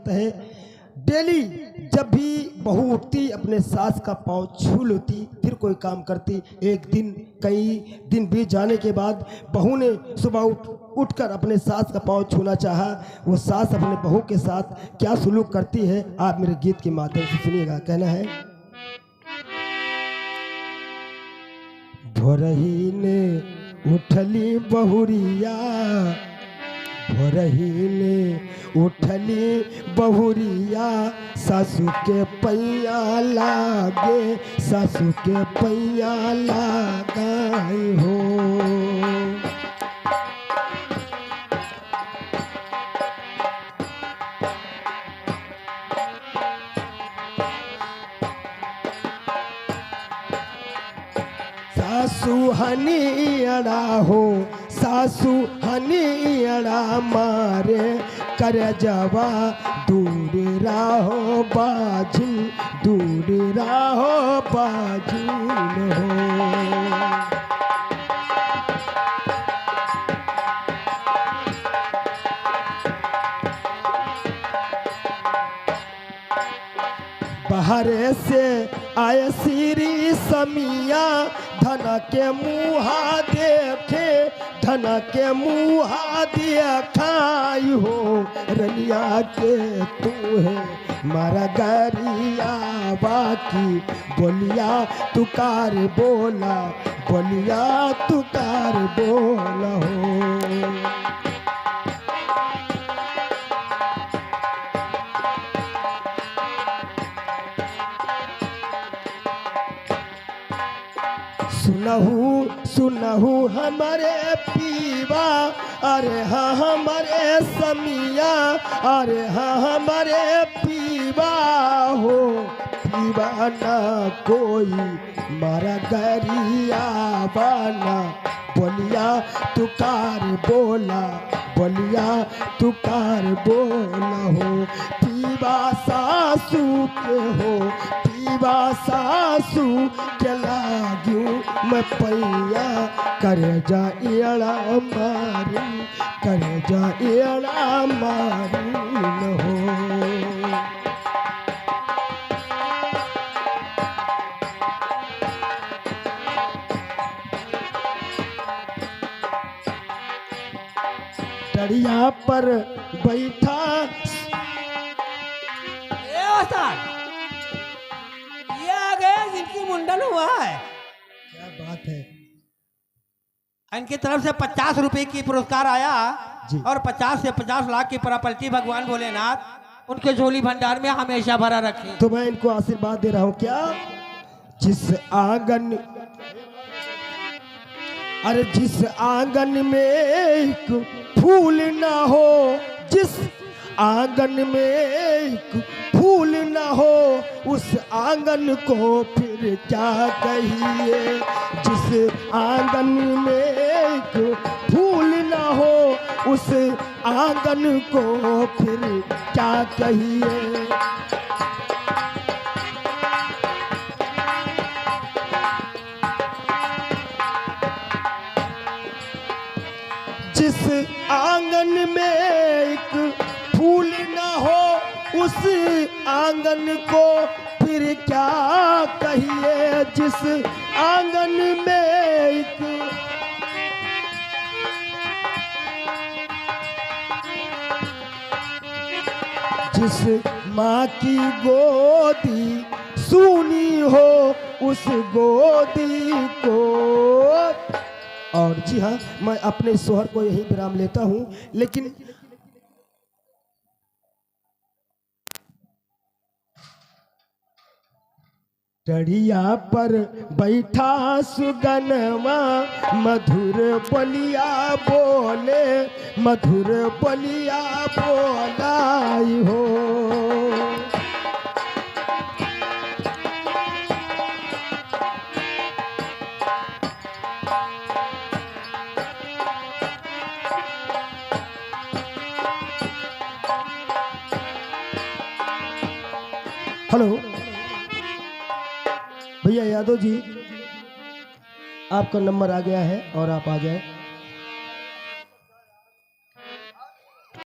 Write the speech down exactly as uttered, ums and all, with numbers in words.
है। डेली जब भी बहू उठती, अपने सास का पाँव छू लेती, फिर कोई काम करती। एक दिन, कई दिन बीत जाने के बाद बहू ने सुबह उठ, उठकर अपने सास का पाँव छूना चाहा। वो सास अपने बहू के साथ क्या सलूक करती है, आप मेरे गीत के माध्यम से सुनिएगा। कहना है, भोरही ने उठली बहुरिया, भोरही ने उठली बहुरिया, सासू के पैया लागे, सासू के पैया लागे हो। सासू हनियड़ा हो, सासू हनियड़ा मारे, करजवा दूर रहो बाझिन, दूर रहो बाझिन हो। बाहरे से आए श्री समिया, धन के मुहा देखे, धन के मुहा देखाई हो। रनिया के तू है मारा गरिया बाकी, बोलिया तू कार बोला, बोलिया तू कार बोला हो। सुनहु, सुनहु हमरे पीवा, अरे हाँ हमरे समिया, अरे हाँ हमरे पीवा हो, पीवा ना कोई मारा गरिया बाना, बोलिया तू कार बोला, बोलिया तू कार बोला हो। पीवा सासू के हो, पीवा सासू के लाग्यू मैं पैया, करजा एड़ा मारी, करजा एड़ा मारी न हो। टड़िया पर बैठा। ए उस्ताद, ये आ गए जिनकी मुंडन हुआ है। क्या बात है। इनकी तरफ से पचास रुपए की पुरस्कार आया जी। और पचास से पचास लाख की प्रॉपर्टी भगवान भोलेनाथ उनके झोली भंडार में हमेशा भरा रखे। तो मैं इनको आशीर्वाद दे रहा हूँ क्या? जिस आंगन, अरे जिस आंगन में एक फूल ना हो, जिस आंगन में एक फूल ना हो, उस आंगन को फिर क्या कहिए। जिस आंगन में एक फूल ना हो, उस आंगन को फिर क्या कहिए। जिस आंगन में एक फूल ना हो, उस आंगन को फिर क्या कहिए। जिस आंगन में एक, जिस माँ की गोदी सूनी हो, उस गोदी को। और जी हाँ, मैं अपने सोहर को यहीं विराम लेता हूँ, लेकिन टड़िया पर बैठा सुगनवा, मधुर बोलिया बोले, मधुर बोलिया बोलाई हो। हेलो भैया यादव जी, आपका नंबर आ गया है और आप आ जाए।